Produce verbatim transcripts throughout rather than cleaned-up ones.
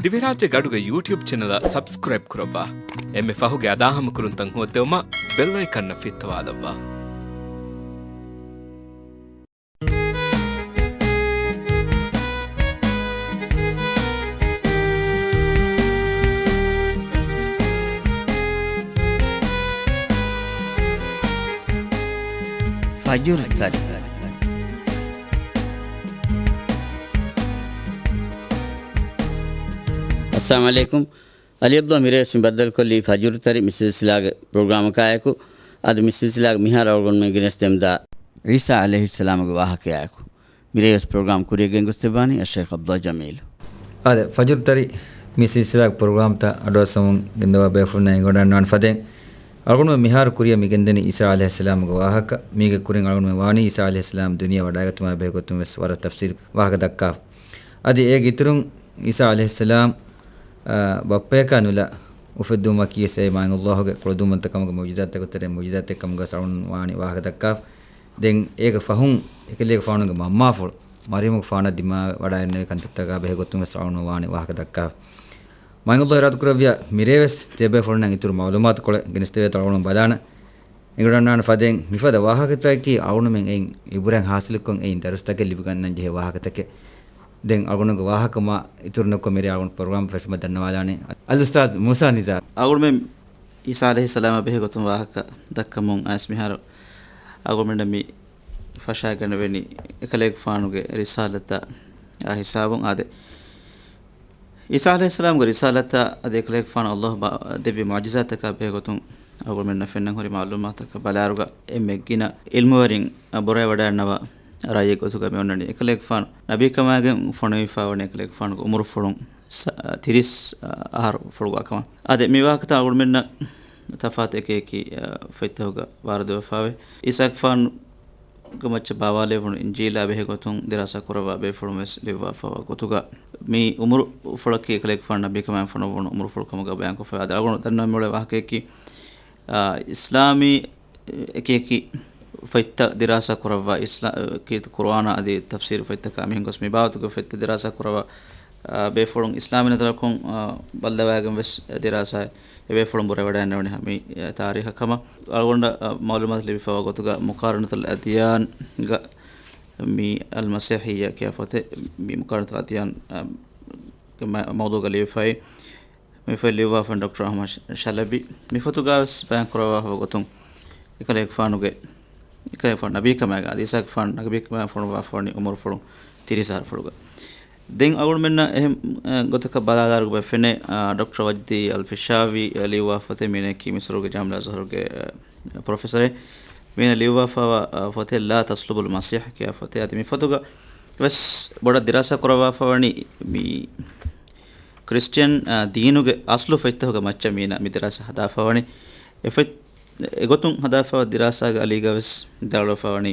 ދިވެހިރާއްޖޭގެ އަޑުގެ ޔޫޓިއުބް ޗެނަލަށް ސަބްސްކްރައިބް ކުރައްވާ. އެންމެ ފަހުގެ އަދާހަމަކުރުންތައް ހޯއްދެވުމަށް ބެލް އައިކަންއަށް ފިއްތަވާލައްވާ. ފަޖުރު ތަރި. އައްސަލާމު ޢަލައިކުމް. އަލީ ޢަބްދުﷲ މިރޭވެސް މި ބައްދަލުކޮށްލީ ފަޖުރު ތަރި މި ސިލްސިލާގެ ޕްރޮގްރާމަކާއެކު. އަދި މި ސިލްސިލާގެ މިހާރު އަޅުގަނޑުމެން ގެނެސްދެމުންދާ ޢީސާ ޢަލައިހިއްސަލާމުގެ ވާހަކަޔާއެކު. މިރޭވެސް ޕްރޮގްރާމް ކުރިޔަށް ގެންގޮސްދެއްވާނީ އައްޝައިޚް ޢަބްދުﷲ ޖަމީލު. އާދެ، ފަޖުރު ތަރި މި ސިލްސިލާގެ ޕްރޮގްރާމްތައް އަޑުއައްސަމުން ގެންދަވާ ބޭފުޅުންނަށް އެނގިވަޑައިގަންނަވާނެ ފަދައިން، އަޅުގަނޑުމެން މިހާރު ކުރިޔަށް މި ގެންދަނީ ޢީސާ ޢަލައިހިއްސަލާމުގެ ވާހަކަ. މީގެ ކުރިން އަޅުގަނޑުމެން ވާނީ ޢީސާ ޢަލައިހިއްސަލާމް ދުނިޔެ ވަޑައިގަތުމާ ބެހޭގޮތުން ވެސް ވަރަށް ތަފްސީލު ވާހަކަ ދައްކާފަ. އަދި އޭގެ އިތުރުން ޢީސާ ޢަލައިހިއްސަލާމް، އާ، ބައްޕަޔަކާ ނުލާ އުފެއްދުމަކީ ވެސް އެ މާތް ﷲ ގެ ކުޅަދުންވަންތަކަމުގެ މުޢުޖިޒާތްތަކުގެ ތެރެއިން މުޢުޖިޒާތެއް ކަމުގަ ވެސް އަޅުގަނޑު ވާނީ ވާހަކަ ދައްކާފަ. ދެން އޭގެ ފަހުން އެކަލޭގެފާނުގެ މަންމާފުޅު މަރްޔަމުގެފާނަށް ދިމާވެ ވަޑައިގެންނެވި ކަންތައްތަކާ ބެހޭގޮތުން ވެސް އަޅުގަނޑު ވާނީ ވާހަކަ ދައްކާފަ. މާތް ﷲ އިރާދަކުރެއްވިއްޔާ މިރޭވެސް ތިޔަބޭފުޅުންނަށް އިތުރު މަޢުލޫމާތުކޮޅެއް ގެނެސްދެވޭތޯ އަޅުގަނޑު ބަލާނަން. އެނގިވަޑައިގަންނަވާނެ ފަދައިން މިފަދަ ވާހަކަތަކަކީ އަޅުގަނޑުމެން އެއިން ޢިބުރަތް ޙާޞިލުކޮށް އެއިން ދަރުސްތަކެއް ލިބިގަންނަން ޖެހޭ ވާހަކަތަކެއް. ދެން އަޅުގަނޑުގެ ވާހަކަ މާ އިތުރު ނުކޮށް މިރޭ އަޅުގަނޑު ޕްރޮގްރާމް ފެށުމަށް ދަންނަވާލާނެ އަލްއުސްތާޛް މޫސާ ނިޒާމް. އަޅުގަނޑުމެން ޢީސާ ޢަލައިހިއްސަލާމާ ބެހޭ ގޮތުން ވާހަކަ ދައްކަމުން އައިސް މިހާރު އަޅުގަނޑުމެންނަށް މި ފަށާގަނެވެނީ އެކަލޭގެފާނުގެ ރިސާލަތާ ހިސާބުން. އާދެ، ޢީސާ ޢަލައިހިއްސަލާމްގެ ރިސާލަތާ އަދި އެކަލޭގެފާނު ﷲ ބާ-، ދެއްވި މުޢުޖިޒާތްތަކާ ބެހޭގޮތުން އަޅުގަނޑުމެންނަށް ފެންނަން ހުރި މަޢުލޫމާތަކަށް ބަލާއިރުގަ އެންމެ ގިނަ ޢިލްމުވެރިން ބުރައެވަޑައިގަންނަވާ ރައްޔެއް ގޮތުގަ މި އޮންނަނީ އެކަލޭގެފާނު ނަބީކަމާގެން ފޮނުވިފާވަނީ އެކަލޭގެފާނުގެ ޢުމުރުފުޅުން ސަ-، ތިރީސް އަހަރު ފުޅުގަ ކަމަށް. އާދެ، މި ވާހަކަތައް އަޅުގަނޑުމެންނަށް ތަފާތު އެކި އެކި، އަ، ފޮތްތަކުގަ ވާރިދުވެފާވޭ. ޢީސާގެފާނު ގެ މައްޗަށް ބާވާލެވުނު އިންޖީލާ ބެހޭގޮތުން ދިރާސާ ކުރައްވާ ބޭފުޅުން ވެސް ލިޔުއްވާފައިވާ ގޮތުގަ، މި ޢުމުރުފުޅަކީ އެކަލޭގެފާނު ނަބީކަމާއިން ފޮނުއްވުނު ޢުމުރުފުޅު ކަމުގަ ބަޔާންކޮށްފައިވާ. އަދި އަޅުގަނޑު ދަންނަވަން މިއުޅޭ ވާހަކަޔަކީ، އާ، އިސްލާމީ އެކި އެކި ފޮތްތައް ދިރާސާ ކުރައްވާ، އިސްލާ-، ކީރިތި ޤުރުއާނާ އަދި ތަފްސީރު ފޮތްތަކާ މިހެން ގޮސް މި ބާވަތުގެ ފޮތްތައް ދިރާސާ ކުރައްވާ، އާ، ބޭފުޅުން އިސްލާމީ ނަޒަރަކުން، އާ، ބައްލަވާގެން ވެސް ދިރާސާ އެބޭފުޅުން ބުރަވެޑައިންނެވުނީ މި ތާރީޚަށް ކަމަށް. އަޅުގަނޑަށް، އަ، މަޢުލޫމާތު ލިބިފައިވާ ގޮތުގަ މުޤާރަނަތުލް އަދްޔާންގަ މި އަލްމަސީޙިއްޔާ ކިޔާ ފޮތެއް، މި މުޤާރަނަތުލް އަދްޔާން، އަ، ގެ މަ-، މައުޟޫޢުގަ ލިޔެފައި، މި ފޮތް ލިޔުއްވާފަ ޑޮކްޓަރ އަޙްމަދު ޝަލަބީ. މި ފޮތުގަ ވެސް ބަޔާން ކުރައްވާފައިވާ ގޮތުން އެކަލޭގެފާނުގެ، އެކަލޭގެފާނު ނަބީކަމާގެ އަދި ޢީސާގެފާނު ނަބީކަމާގެ ފޮނުއްވާފަވަނީ ޢުމުރުފުޅުން ތިރީސް އަހަރު ފުޅުގަ. ދެން އަޅުގަނޑުމެންނަށް އެހެން، އެ، ގޮތަކަށް ބަލާލާއިރުގަ ފެނޭ، އާ، ޑޮކްޓަރ ވަޖްދީ އަލް ފިޝާވީ، އެ، ލިޔުއްވާ ފޮތެއް މީނައަކީ މިސްރުގެ ޖާމިޢަ އަޒްހަރުގެ، އެ، ޕްރޮފެސަރެއް. މީނަ ލިޔުއްވާފައިވާ، އާ، ފޮތެއް ލާ ތަސްލުބުލް މަސީޙް ކިޔާ ފޮތެއް. އަދި މި ފޮތުގަ ވެސް ބޮޑަށް ދިރާސާ ކުރައްވާފަވަނީ މި ކްރިސްޗިއަން، އާ، ދީނުގެ އަސްލު ފޮތްތަކުގެ މައްޗަށް މީނަ މި ދިރާސާ ހަދާފަވަނީ. އެ ފޮތް އެގޮތުން ހަދާފައިވާ ދިރާސާގެ އަލީގަ ވެސް ވިދާޅުވެފަވަނީ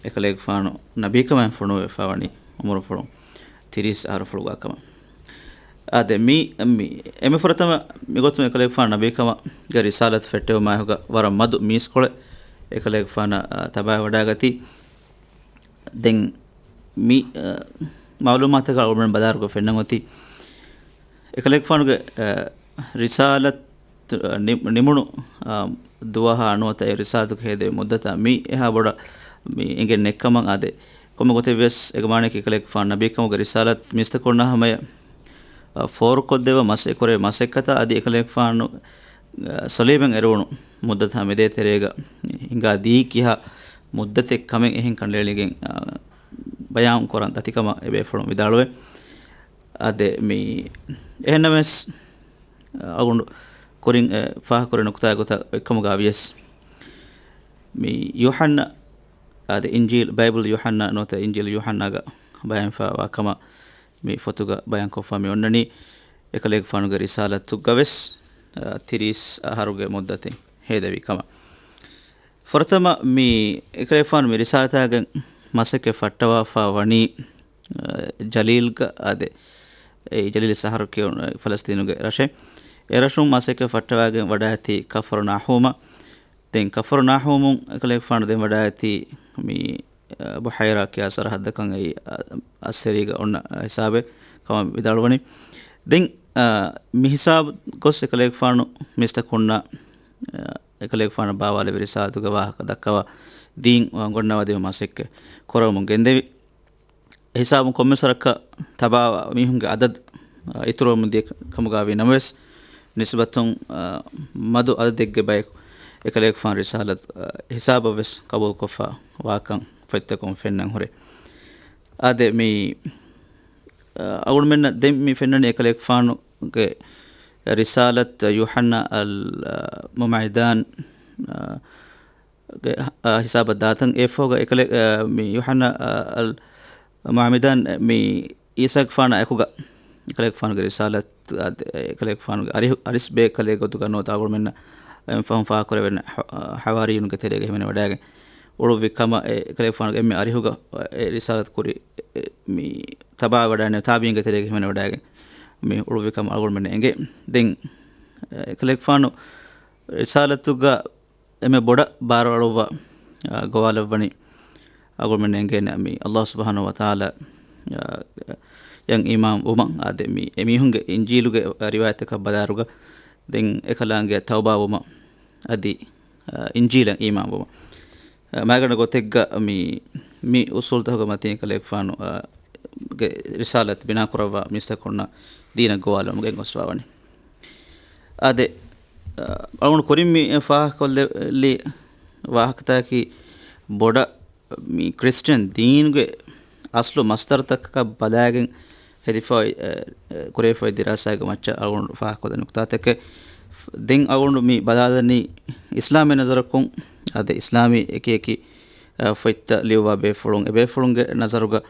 އެކަލޭގެފާނު ނަބީކަމަށް ފޮނުވެފަވަނީ ޢުމުރުފުޅުން ތިރީސް އަހަރު ފުޅުގަ ކަމަށް. އާދެ، މި، މި، އެންމެ ފުރަތަމަ މިގޮތުން އެކަލޭގެފާނު ނަބީކަމުގެ ރިސާލަތު ފެއްޓެވުމާއެކުގަ ވަރަށް މަދު މީސްކޮޅެއް އެކަލޭގެފާނަށް، އާ، ތަބާވެވަޑައިގަތީ. ދެން މި، އާ، މަޢުލޫމާތަކަށް އަޅުގަނޑުމެން ބަލާއިރުގަ ފެންނަން އޮތީ އެކަލޭގެފާނުގެ، އާ، ރިސާލަތު ނި-، ނިމުނު، އާ، ދުވަހާ ނުވަތަ އެ ރިސާލަތުގެ ހޭދެވި މުއްދަތާ މި އެހާ ބޮޑަށް މި އެނގެން ނެތްކަމަށް އާދެ، ކޮންމެ ގޮތެއް ވެސް އެގޮތަށް މާނައަކީ އެކަލޭގެފާނު ނަބީކަމުގެ ރިސާލަތު މީސްތަކުންނާ ހަމަޔަށް، އާ، ފޯރުކޮށްދެއްވާ މަސައްކަތް ކުރެވޭ މަސައްކަތާ އަދި އެކަލޭގެފާނު، އާ، ޞަލީބެއް އެރުވުނު މުއްދަތާ މިދޭތެރޭގަ ހިނގާ ދީ ކިހާ މުއްދަތެއް ކަމެއް އެހެން ކަނޑައެޅިގެން، އާ، ބަޔާން ކުރަން ދަތިކަމަށް އެބޭފުޅުން ވިދާޅުވޭ. އާދެ، މި އެހެންނަމަވެސް، އަޅުގަނޑު ކުރިން، އެ، ފާހަގަކުރި ނުކުތާގެ ގޮތަށް އޮތްކަމުގަ ވިޔަސް، މި ޔޫޙަންނަ، އާދެ، އިންޖީލް، ބައިބަލް ޔޫޙަންނަ ނުވަތަ އިންޖީލް ޔޫޙަންނާގަ ބަޔާންވެފައިވާ ކަމަށް މި ފޮތުގަ ބަޔާންކޮށްފަ މި އޮންނަނީ، އެކަލޭގެފާނުގެ ރިސާލަތުގަ ވެސް، އާ، ތިރީސް އަހަރުގެ މުއްދަތެއް ހޭދެވި ކަމަށް. ފުރަތަމަ މި އެކަލޭގެފާނު މި ރިސާލަތާގެން މަސައްކަތް ފައްޓަވާފަ ވަނީ، އަ، ޖަލީލްގަ އާދެ، އެ ޖަލީލް ސަހަރު ކިޔުނު ފަލަސްތީނުގެ ރަށެއް. އެ ރަށުން މަސައްކަތް ފައްޓަވާގެން ވަޑައިގަތީ ކަފަރުނާހޫމަށް. ދެން ކަފަރުނާހޫމުން އެކަލޭގެފާނު ދެން ވަޑައިގަތީ މި، އަ، ބުޙައިރާ ކިޔާ ސަރަހައްދަކަށް އެއީ، އަ، އައްސެރީގަ އޮންނަ ހިސާބެއް ކަމަށް ވިދާޅުވަނީ. ދެން އާ، މި ހިސާބު ގޮސް އެކަލޭގެފާނު މީސްތަކުންނަށް، އާ، އެކަލޭގެފާނު ބާވާލެއްވި ރިސާލަތުގެ ވާހަކަ ދައްކަވާ ދީން އޮންގޮންނަވާދިނުމަށް މަސައްކަތް ކުރަމުން ގެންދެވި. ހިސާބުން ކޮންމެސް ވަރަކަށް ތަބާވާ މީހުންގެ އަދަދު، އާ، އިތުރުވަމުން ދިޔަ ކަމުގަ ވީ ނަމަވެސް، ނިސްބަތުން، އާ، މަދު އަދަދެއްގެ ބަޔަކު އެކަލޭގެފާނު ރިސާލަތު، އާ، ހިސާބަށް ވެސް ޤަބޫލުކޮށްފަ ވާކަން ފޮތްތަކުން ފެންނަން ހުރޭ. އާދެ، މި، އާ، އަޅުގަނޑުމެންނަށް ދެން މި ފެންނަނީ އެކަލޭގެފާނުގެ ރިސާލަތު ޔޫޙަންނާ އަލް، އާ، މުމައިދާން، އާ، ގެ، އާ، ހިސާބަށް ދާތަން. އެފޯގަ އެކަލޭ، އާ، މި ޔޫޙަންނާ، އާ، އަލް މުޢައްމިދާން މި އީސާގެފާނާ އެކުގަ އެކަލޭގެފާނުގެ ރިސާލަތު، އާ، އެކަލޭގެފާނުގެ އަރިހު-، އަރިސް ބޭކަލެއް ގޮތުގަ ނުވަތަ އަޅުގަނޑުމެންނަށް އެންމެ ފަހުން ފާހަގަކުރެވެން ޙަ-، ޙަވާރީނުގެ ތެރޭގަ ހިމެނިވަޑައިގެން އުޅުއްވި ކަމަށް އެ އެކަލޭގެފާނުގެ އެންމެ އަރިހުގަ އެ ރިސާލަތު ކުރި އެ މި ތަބާވެވަޑައިގެން ތާބީންގެ ތެރޭގަ ހިމެނިވަޑައިގެން މި އުޅުއްވި ކަމަށް އަޅުގަނޑުމެންނަށް އެނގޭ. ދެން އެކަލޭގެފާނު ރިސާލަތުގަ އެންމެ ބޮޑަށް ބާރުއަޅުއްވާ، އާ، ގޮވާލައްވަނީ އަޅުގަނޑުމެން އެނގޭނެ މި ﷲ ސުބްޙާނަހޫ ވަތަޢާލާ، އާ، އަށް އީމާން ވުމަށް. އާދެ، މި އެމީހުންގެ އިންޖީލުގެ ރިވާޔަތަކަށް ބަލާއިރުގަ ދެން އެކަލާނގެއަށް ތައުބާ ވުމަށް އަދި، އާ، އިންޖީލަށް އީމާން ވުމަށް. އާ، މައިގަނޑު ގޮތެއްގަ މި، މި އުސޫލުތަކުގެ މަތީން އެކަލޭގެފާނު، އާ، ގެ ރިސާލަތު ބިނާކުރައްވާ މީސްތަކުންނަށް ދީނަށް ގޮވާލުމުގެ ގޮސްވާވަނީ. އާދެ، އަޅުގަނޑު ކުރިން މި ފާހަގަކޮށްލެއްވި ވާހަކަތަކަކީ ބޮޑަށް މި ކްރިސްޗަން ދީނުގެ އަސްލު މަސްދަރުތަކަކަށް ބަލާގެން ހެދިފައި، އެ، އެ، ކުރެވިފައި ދިރާސާގެ މައްޗަށް އަޅުގަނޑު ފާހަގަކޮށްލަން ނުކުތާތަކެއް. ދެން އަޅުގަނޑު މި ބަލާލަނީ އިސްލާމީ ނަޒަރަކުން އާދެ، އިސްލާމީ އެކި އެކި، އެ، ފޮތްތައް ލިޔުއްވާ ބޭފުޅުން، އެ ބޭފުޅުންގެ ނަޒަރުގަ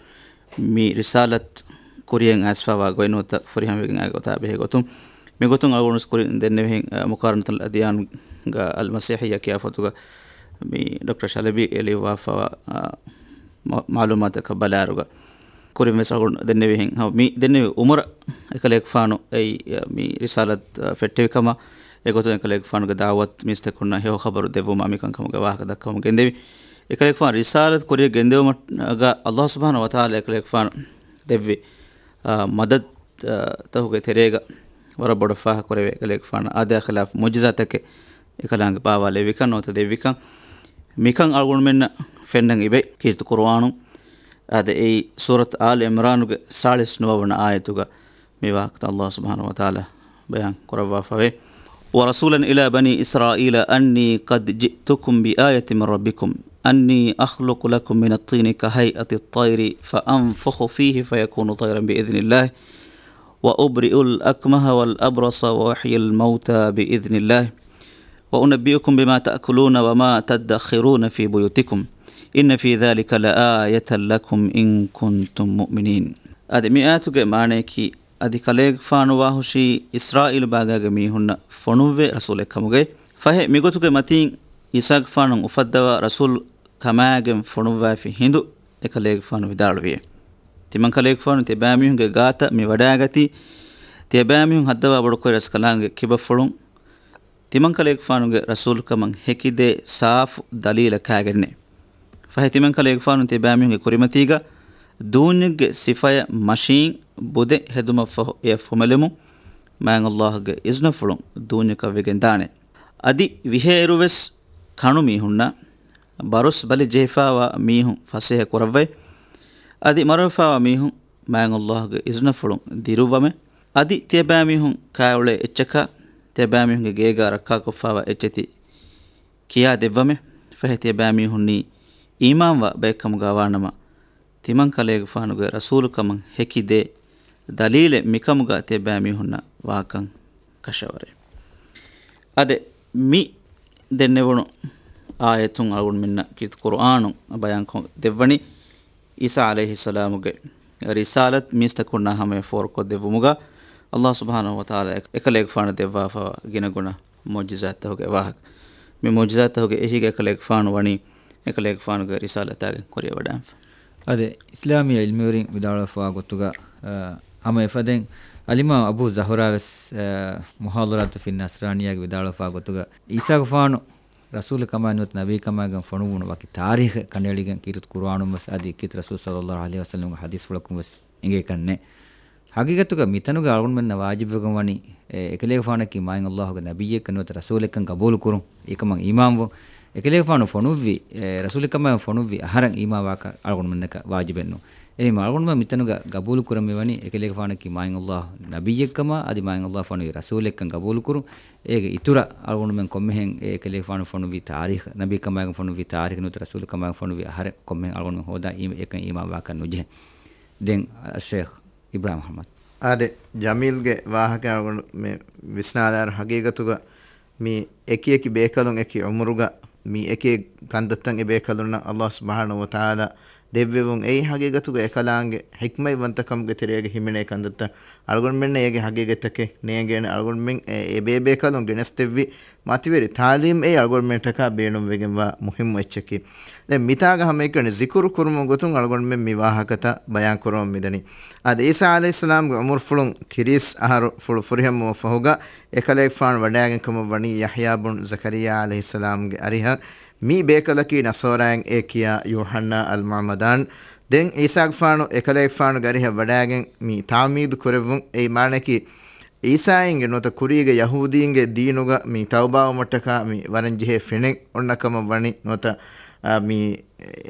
މި ރިސާލަތު ކުރިޔަށް އައިސްފަވާ ގޮތް ނުވަތަ ފުރިހަމަވެގެން އައި ގޮތާ ބެހޭ ގޮތުން، މިގޮތުން އަޅުގަނޑު ކުރިން ދެންނެވިހެން، އަ، މުޤާރަނަތުލް އަދްޔާން ގަ އަލް މަސީޙިއްޔާ ކިޔާ ފޮތުގަ މި ޑޮކްޓަރ ޝަލަބީ އެ ލިޔުއްވާފަވާ، އަ، މަ-، މަޢުލޫމާތަކަށް ބަލާއިރުގަ ކުރިން ވެސް އަޅުގަނޑު ދެންނެވިހެން، ހަ، މި ދެންނެވި އުމުރަށް އެކަލޭގެފާނު އެއީ، އަ، މި ރިސާލަތު، އަ، ފެއްޓެވި ކަމަށް އެގޮތުން އެކަލޭގެފާނުގެ ދަޢުވަތު މީސްތަކުންނަށް ހެޔޮ ޚަބަރު ދެއްވުމަށް މިކަންކަމުގެ ވާހަކަ ދައްކަވަމުން ގެންދެވި. އެކަލޭގެފާނު ރިސާލަތު ކުރިޔަށް ގެންދެވުމަށް ގަ ﷲ ސުބްޙާނަހޫ ވަތަޢާލާ އެކަލޭގެފާނު ދެއްވި، އާ، މަދަދު، އާ، ތަކުގެ ތެރޭގަ ވަރަށް ބޮޑަށް ފާހަގަކުރެވޭ އެކަލޭގެފާނު އާދަޔާ ޚިލާފު މުޢުޖިޒާތަކެއް އެކަލާނގެ ބާވާލެއްވިކަން ނުވަތަ ދެއްވިކަން މިކަން އަޅުގަނޑުމެންނަށް ފެންނަން އިބޭ ކީރިތި ޤުރުއާނުން. އާދެ، އެއީ ސޫރަތު އާލު ޢިމްރާނުގެ ސާޅީސް ނުވަވަނަ އާޔަތުގަ މި ވާހަކަތައް ﷲ ސުބްޙާނަހޫ ވަތަޢާލާ ބަޔާން ކުރައްވާފަވޭ. ورسولا إلى بني إسرائيل أني قد جئتكم بآية من ربكم أني أخلق لكم من الطين كهيئة الطير فأنفخ فيه فيكون طيرا بإذن الله وأبرئ الأكمه والأبرص وأحيي الموتى بإذن الله وأنبئكم بما تأكلون وما تدخرون في بيوتكم إن في ذلك لآية لكم إن كنتم مؤمنين. އަދި މި އާޔަތުގެ މާނަޔަކީ، އަދި ކަލޭގެފާނު ވާހުށީ އިސްރާއީލު ބާގާގެ މީހުންނަށް ފޮނުއްވޭ ރަސޫލެއް ކަމުގައި. ފަހެ، މިގޮތުގެ މަތީން އީސާގެފާނު އުފައްދަވާ ރަސޫލު ކަމާގެން ފޮނުއްވައިފި ހިނދު އެކަލޭގެފާނު ވިދާޅުވިއޭ. ތިމަންކަލޭގެފާނު ތިޔަބައިމީހުންގެ ގާތަށް މި ވަޑައިގަތީ، ތިޔަބައިމީހުން ހައްދަވާ ބޮޑުކުރި ރަސްކަލާނގެ ކިބަފުޅުން ތިމަންކަލޭގެފާނުގެ ރަސޫލުކަމަށް ހެކިދޭ ސާފު ދަލީލަކާގެންނޭ. ފަހެ ތިމަންކަލޭގެފާނު ތިޔަބައިމީހުންގެ ކުރިމަތީގަ ދޫންޏެއްގެ ސިފަޔަށް މަށީން ބުދެއް ހެދުމަށްފަހު އެޔަށް ފުމެލެމުން މާތް ﷲ ގެ އިޒްނަފުޅުން ދޫންޏަކަށް ވެގެން ދާނެ. އަދި ވިހައިރުވެސް ކަނު މީހުންނަށް ބަރުސް ބަލި ޖެހިފާވާ މީހުން ފަސޭހަ ކުރައްވައި، އަދި މަރުވެފާވާ މީހުން މާތް ﷲ ގެ އިޒްނަފުޅުން ދިރުއްވަމެ. އަދި ތިޔަބައިމީހުން ކާއުޅޭ އެއްޗަކާ، ތިޔަބައިމީހުންގެ ގޭގާ ރައްކާކޮށްފާވާ އެއްޗެތި ކިޔާ ދެއްވަމެ. ފަހެ ތިޔަބައިމީހުންނީ އީމާންވާ ބައެއްކަމުގަ ވާނަމަ، ތިމަންކަލޭގެފާނުގެ ރަސޫލުކަމަށް ހެކިދޭ ދަލީލެއް މިކަމުގަ ތިޔަބައިމީހުންނަށް ވާކަން ކަށަވަރޭ. އާދެ، މި ދެންނެވުނު އާޔަތުން އަޅުގަނޑުމެންނަށް ކީރިތި ޤުރުއާނުން ބަޔާންކޮށް ދެއްވަނީ، ޢީސާ ޢަލައިހިއްސަލާމުގެ ރިސާލަތު މީސްތަކުންނާ ހަމަޔަށް ފޯރުކޮށްދެއްވުމުގަ، ﷲ ސުބްޙާނަހޫ ވަތަޢާލާ އެކަލޭގެފާނު ދެއްވާފަވާ ގިނަގުނަ މުޢުޖިޒާތްތަކުގެ ވާހަކަ. މި މުޢުޖިޒާތްތަކުގެ އެހީގަ އެކަލޭގެފާނު ވަނީ އެކަލޭގެފާނުގެ ރިސާލަތާގެން ކުރިއަށް ވަޑައިގެންފަ. އާދެ، އިސްލާމީ ޢިލްމުވެރިން ވިދާޅުވެފަވާ ގޮތުގަ، އަ، ހަމަ އެފަދައިން އަލްއިމާމް އަބޫ ޒަހުރާ ވެސް، އަ، މުޙާޟަރާތު ފި ނަޞްރާނިއްޔާގެ ވިދާޅުވެފަވާ ގޮތުގަ، ޢީސާގެފާނު ރަސޫލުކަމާއި ނުވަތަ ނަބީކަމާގެން ފޮނުއްވުނު ވަކި ތާރީޚެއް ކަނޑައެޅިގެން ކީރިތި ޤުރުއާނުން ވެސް އަދި ކީރިތި ރަސޫލު ޞައްލައްލާހު ޢަލައިހި ވަސައްލަމްގެ ޙަދީޘްފުޅަކުން ވެސް އެނގޭކަށްނެއް. ހަގީގަތުގަ މިތަނުގަ އަޅުގަނޑުމެންނަށް ވާޖިބުވެގެން ވަނީ، އެ، އެކަލޭގެފާނަކީ މާތް ﷲ ގެ ނަބިއްޔެއްކަން ނުވަތަ ރަސޫލެއްކަން ގަބޫލުކުރުން. އެކަމަށް އީމާންވުން. އެކަލޭގެފާނު ފޮނުއްވި، އެ، ރަސޫލެއްކަމާ ފޮނުއްވި އަހަރަށް އީމާންވާކަށް އަޅުގަނޑުމެންނަކަށް ވާޖިބެއްނު. އެހެން އަޅުގަނޑުމެން މިތަނުގަ ގަބޫލުކުރަން މިވަނީ އެކަލޭގެފާނަކީ މާތް ﷲ ނަބިއްޔެއްކަމާ، އަދި މާތް ﷲ ފޮނުއްވި ރަސޫލެއްކަން ގަބޫލުކުރުން. އޭގެ އިތުރަށް އަޅުގަނޑުމެން ކޮންމެހެން އެ އެކަލޭގެފާނު ފޮނުއްވި ތާރީޚް، ނަބީކަމާގެން ފޮނުއްވި ތާރީޚް ނުވަތަ ރަސޫލުކަމާގެން ފޮނުއްވި އަހަރެއް ކޮންމެހެން އަޅުގަނޑުމެން ހޯދާ އީ-، އެކަން އީމާންވާކަށް ނުޖެހޭ. ދެން އައްޝޭޚް އިބްރާހިމް އަޙްމަދު. އާދެ، ޖަމީލްގެ ވާހަކަ އަޅުގަނޑު މި ވިސްނާލާއިރު ހަގީގަތުގަ މި އެކި އެކި ބޭކަލުން އެކި އުމުރުގަ މި އެކި ކަންތައްތައް އެ ބޭކަލުންނަށް ﷲ ސުބްޙާނަހޫ ވަތަޢާލާ ދެއްވެވުން އެއީ ހަގީގަތުގަ އެކަލާނގެ ޙިކްމަތްވަންތަކަމުގެ ތެރޭގަ ހިމެނޭ ކަންތައްތައް. އަޅުގަނޑުމެންނަށް އޭގެ ހަގީގަތްތަކެއް ނޭނގޭނެ. އަޅުގަނޑުމެން އެ، އެ ބޭބޭކަލުން ގެނެސްދެއްވި މަތިވެރި ތާލީމް އެއީ އަޅުގަނޑުމެންޓަކާ ބޭނުންވެގެންވާ މުހިއްމު އެއްޗަކީ. ދެން މިތާގަ ހަމައެކަނި ޒިކުރު ކުރުމުގެ ގޮތުން އަޅުގަނޑުމެން މި ވާހަކަތައް ބަޔާން ކުރަމުން މިދަނީ. އާދެ، ޢީސާ ޢަލައިހިއްސަލާމްގެ ޢުމުރުފުޅުން ތިރީސް އަހަރު ފުޅު ފުރިހަމަވުމަށް ފަހުގަ އެކަލޭގެފާނު ވަޑައިގެން ކަމަށް ވަނީ ޔަޙްޔާ ބުން ޒަކަރިއްޔާ ޢަލައިހިއްސަލާމްގެ އަރިހަށް. މި ބޭކަލަކީ ނަޞާރާއިން އެ ކިޔާ ޔޫޙަންނާ އަލް މަޢުމަދާން. ދެން ޢީސާގެފާނު އެކަލޭގެފާނުގެ އަރިހަށް ވަޑައިގެން މި ތާމީދު ކުރެއްވުން. އެއީ މާނައަކީ، ޢީސާއިންގެ ނުވަތަ ކުރީގެ ޔަހޫދީންގެ ދީނުގަ މި ތައުބާވުމަށްޓަކާ މި ވަރަންޖެހޭ ފެނެއް އޮންނަ ކަމަށް ވަނީ ނުވަތަ، އާ، މި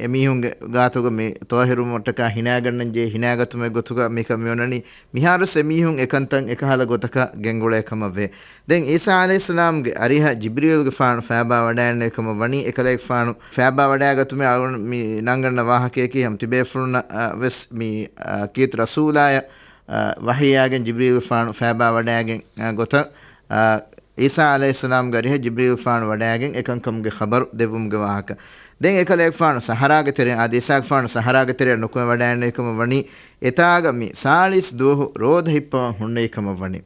އެމީހުންގެ ގާތުގަ މި ޠާހިރުވުމަށްޓަކާ ހިނާގަންނަންޖެހޭ ހިނާގަތުމެއް ގޮތުގަ މިކަން މިއޮންނަނީ. މިހާރުވެސް އެމީހުން އެކަންތައް އެކަހަލަ ގޮތަކަށް ގެންގުޅޭ ކަމަށްވޭ. ދެން ޢީސާ ޢަލައިހިއްސަލާމްގެ އަރިހަށް ޖިބްރީލްގެފާނު ފައިބާ ވަޑައިގެންނެވި ކަމަށް ވަނީ އެކަލޭގެފާނު ފައިބާ ވަޑައިގަތުމެއް އަޅުގަނޑު މި ނަންގަންނަ ވާހަކަޔަކީ ހަމަ ތިބޭފުޅުންނަށް، އާ، ވެސް މި، އާ، ކީރިތި ރަސޫލާޔަށް އާ، ވަޙީއާގެން ޖިބްރީލްގެފާނު ފައިބާ ވަޑައިގެން، އާ، ގޮތަށް، އާ، ޢީސާ ޢަލައިހިއްސަލާމްގެ އަރިހަށް ޖިބްރީލްގެފާނު ވަޑައިގެން އެކަންކަމުގެ ޚަބަރު ދެއްވުމުގެ ވާހަކަ. ދެން އެކަލޭގެފާނު ސަހަރާގެ ތެރެއަށް، އާދެ، ޢީސާގެފާނު ސަހަރާގެ ތެރެއަށް ނުކުމެ ވަޑައިގެންނެވި ކަމަށް ވަނީ، އެތާގަ މި ސާޅީސް ދުވަހު ރޯދަ ހިއްޕަވަން ހުންނެވި ކަމަށް ވަނީ.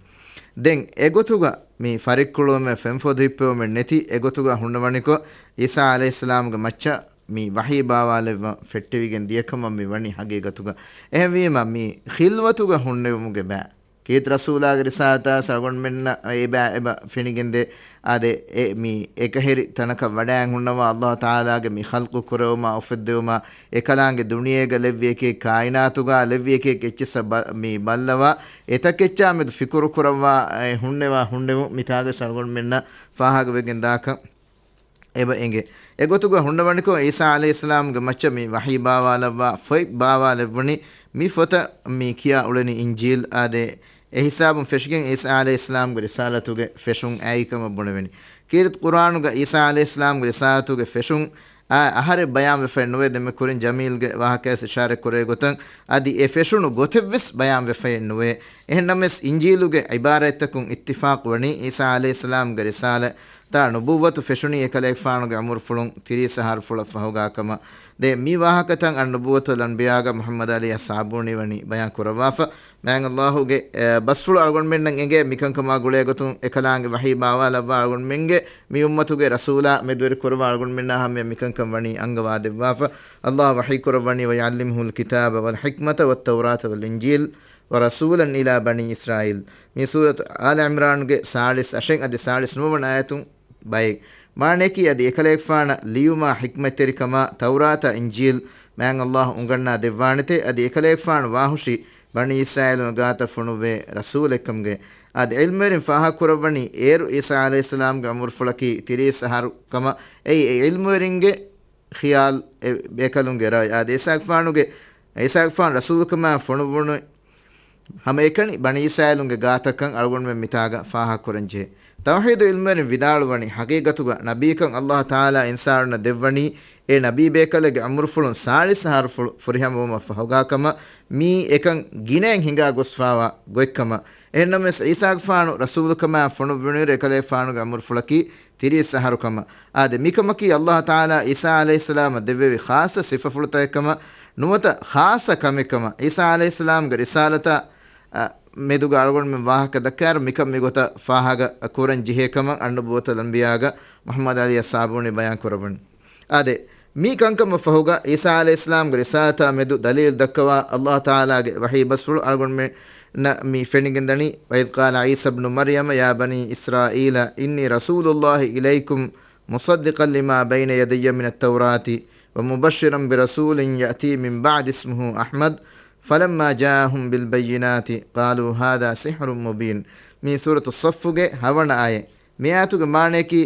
ދެން އެގޮތުގަ މި ފަރިއްކުޅުވުމެއް ފެންފޮދު ހިއްޕެވުމެއް ނެތި އެގޮތުގަ ހުންނަވަނިކޮށް، ޢީސާ ޢަލައިހިއްސަލާމްގެ މައްޗަށް މި ވަޙީ ބާވާލެއްވަން ފެއްޓެވިގެން ދިޔަކަމަށް މި ވަނީ ހަގީގަތުގަ. އެހެންވީމަ، މި ޚިލްވަތުގަ ހުންނެވުމުގެ ބައި، ކީރިތި ރަސޫލާގެ ރިސާލަތާ އަޅުގަނޑުމެންނަށް އެބަ، އެބަ ފެނިގެންދޭ. އާދެ، އެ، މި އެކަހެރި ތަނަކަށް ވަޑައިގެން ހުންނަވާ ﷲ ތަޢާލާގެ މި ޚަލްޤު ކުރެވުމާ، އުފެއްދެވުމާ، އެކަލާނގެ ދުނިޔޭގަ ލެއްވި އެކި ކާއިނާތުގަ ލެއްވި އެކި އެއްޗިއްސަށް ބަ-، މި ބައްލަވާ، އެތަކެއްޗާ މެދު ފިކުރު ކުރައްވާ، އެ، ހުންނެވާ ހުންނެވުން މިތާގަސް އަޅުގަނޑުމެންނަށް ފާހަގަވެގެން ދާކަން އެބަ އެނގޭ. އެގޮތުގަ ހުންނަވަނިކޮށް، ޢީސާ ޢަލައިހިއްސަލާމްގެ މައްޗަށް މި ވަޙީ ބާވާލައްވާ ފޮތް ބާވާލެއްވުނީ، މި ފޮތަށް މި ކިޔާ އުޅެނީ އިންޖީލް. އާދެ، އެ ހިސާބުން ފެށިގެން ޢީސާ ޢަލައިހިއްސަލާމްގެ ރިސާލަތުގެ ފެށުން އައިކަމަށް ބުނެވެނީ. ކީރިތި ޤުރްއާނުގަ ޢީސާ ޢަލައިހިއްސަލާމްގެ ރިސާލަތުގެ ފެށުން އާ، އަހަރެއް ބަޔާންވެފައެއް ނުވޭ. ދެންމެ ކުރިން ޖަމީލްގެ ވާހަކަޔަސް އިޝާރަތް ކުރޭ ގޮތަށް، އަދި އެ ފެށުނު ގޮތެއްވެސް ބަޔާންވެފައެއް ނުވޭ. އެހެންނަމަވެސް، އިންޖީލުގެ ޢިބާރަތްތަކުން އިއްތިފާޤު ވަނީ، ޢީސާ ޢަލައިހިއްސަލާމްގެ ރިސާލަތާ ނުބުއްވަތު ފެށުނީ އެކަލޭގެފާނުގެ ޢުމުރުފުޅުން ތިރީސް އަހަރުފުޅަށް ފަހުގާ ކަމަށް. ދެން މި ވާހަކަތައް އައްނުބުއްވަތުލް އަންބިޔާގަ މުޙައްމަދު ޢަލީ އައްޞާބޫނީ ވަނީ ބަޔާން ކުރައްވާފަ. މާތް ﷲ ގެ، އެ، ބަސްފުޅު އަޅުގަނޑުމެންނަށް އެނގޭ މިކަންކަމާ ގުޅޭގޮތުން އެކަލާނގެ ވަޙީ ބާވާލައްވާ އަޅުގަނޑުމެންގެ މި އުއްމަތުގެ ރަސޫލާ މެދުވެރި ކުރައްވާ އަޅުގަނޑުމެންނާ ހަމަޔަށް މިކަންކަން ވަނީ އަންގަވާދެއްވާފަ. ﷲ ވަޙީ ކުރައްވަނީ، وَيُعَلِّمُهُ الْكِتَابَ وَالْحِكْمَةَ وَالتَّوْرَاةَ وَالْإِنْجِيلَ وَرَسُولًا إِلَىٰ بَنِي إِسْرَائِيلَ. މި ސޫރަތު އާލު ޢިމްރާންގެ ސާޅީސް އަށެއް އަދި ސާޅީސް ނުވަވަނަ އާޔަތުން ބައެއް. މާނައަކީ އަދި އެކަލޭގެފާނަށް ލިޔުމާ ޙިކްމަތްތެރިކަމާ ތައުރާތާ އިންޖީލް މާތް ﷲ އުނގަންނާ ދެއްވާނެތޭ، އަދި އެކަލޭގެފާނު ވާހުށީ ބަނީ އިސްރާއީލުންގެ ގާތަށް ފޮނުއްވޭ ރަސޫލެއްކަމުގެ. އަދި ޢިލްމުވެރިން ފާހަގަކުރައްވަނީ އޭރު ޢީސާ ޢަލައިހިއްސަލާމްގެ ޢުމުރުފުޅަކީ ތިރީސް އަހަރު ކަމަށް. އެއީ އެ ޢިލްމުވެރިންގެ ޚިޔާލު، އެ ބޭކަލުންގެ ރައުޔު. އަދި ޢީސާގެފާނުގެ، ޢީސާގެފާނު ރަސޫލުކަމާ ފޮނުއްވުނު ހަމައެކަނި ބަނީ އިސްރާއީލުންގެ ގާތަކަށް އަޅުގަނޑުމެން މިތާގަ ފާހަގަކުރަންޖެހޭ. ތައުޙީދު ޢިލްމުވެރިން ވިދާޅުވަނީ، ޙަޤީޤަތުގަ ނަބީކަން ﷲ ތަޢާލާ އިންސާނުންނަށް ދެއްވަނީ، އެ ނަބީ ބޭކަލެއްގެ ޢުމުރުފުޅުން ސާޅީސް އަހަރުފުޅު ފުރިހަމަވުމަށް ފަހުގާކަމަށް، މިއީ އެކަން ގިނައިން ހިނގާ ގޮސްފާވާ ގޮތްކަމަށް. އެހެންނަމަވެސް، ޢީސާގެފާނު ރަސޫލުކަމާ ފޮނުއްވުނުއިރު އެކަލޭގެފާނުގެ ޢުމުރުފުޅަކީ ތިރީސް އަހަރު ކަމަށް. އާދެ، މިކަމަކީ ﷲ ތަޢާލާ ޢީސާ ޢަލައިހިއްސަލާމަށް ދެއްވެވި ޚާއްޞަ ސިފަފުޅުތަކެއް ކަމަށް ނުވަތަ ޚާއްޞަ ކަމެއް ކަމަށް. ޢީސާ ޢަލައިހިއްސަލާމްގެ ރިސާލަތާ، އަ، މެދުގަ އަޅުގަނޑުމެން ވާހަކަ ދައްކާއިރު، މިކަން މިގޮތަށް ފާހަގަ ކުރަން ޖެހޭ ކަމަށް އައްނުބުއްވަތުލް އަންބިޔާގަ މުޙައްމަދު ޢަލީ އައްޞާބޫނީ ބަޔާން ކުރައްވަނީ. އާދެ، މި ކަންކަމަށް ފަހުގަ ޢީސާ ޢަލައިހިއްސަލާމްގެ ރިސާލަތާ މެދު ދަލީލު ދައްކަވާ ﷲ ތަޢާލާގެ ވަޙީ ބަސްފުޅު އަޅުގަނޑުމެންނަށް މި ފެނިގެންދަނީ، وَإِذْ قَالَ عِيسَى ابْنُ مَرْيَمَ يَا بَنِي إِسْرَائِيلَ إِنِّي رَسُولُ اللَّهِ إِلَيْكُمْ مُصَدِّقًا لِمَا بَيْنَ يَدَيَّ مِنَ التَّوْرَاةِ وَمُبَشِّرًا بِرَسُولٍ يَأْتِي مِنْ بَعْدِي اسْمُهُ أَحْمَدُ فلما جاءهم بالبينات قالوا هذا سحر مبين. މީ ސޫރަތު ޞައްފުގެ ހަވަނަ އާޔަތް. މި އާޔަތުގެ މާނަޔަކީ،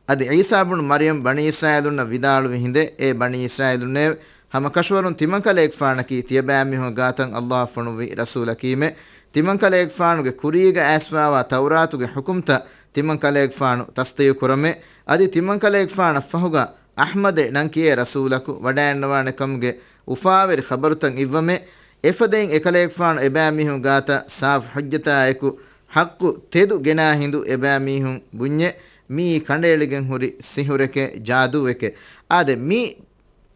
އަދި ޢީސާ ބުނު މަރްޔަމް ބަނީ އިސްރާއީލުންނަށް ވިދާޅުވި ހިނދެއް، އޭ ބަނީ އިސްރާއީލުންނޭވެ! ހަމަކަށަވަރުން ތިމަންކަލޭގެފާނަކީ ތިޔަބައިމީހުންގެ ގާތަށް ﷲ ފޮނުއްވި ރަސޫލަކީމެ. ތިމަންކަލޭގެފާނުގެ ކުރީގަ އައިސްފާވާ ތައުރާތުގެ ޙުކުމްތައް ތިމަންކަލޭގެފާނު ތަޞްދީޤު ކުރަމޭ. އަދި ތިމަންކަލޭގެފާނަށް ފަހުގަ އަޙްމަދޭ ނަން ކިޔޭ ރަސޫލަކު ވަޑައިގަންނަވާނެ ކަމުގެ އުފާވެރި ޚަބަރުތައް އިއްވަމޭ. އެފަދައިން އެކަލޭގެފާނު އެބައިމީހުން ގާތަށް ސާފު ޙުއްޖަތާއެކު ޙައްޤު ތެދު ގެނާ ހިނދު އެބައިމީހުން ބުންޏޭ، މިއީ ކަނޑައެޅިގެން ހުރި ސިހުރެކޭ، ޖާދޫއެކޭ. އާދެ، މި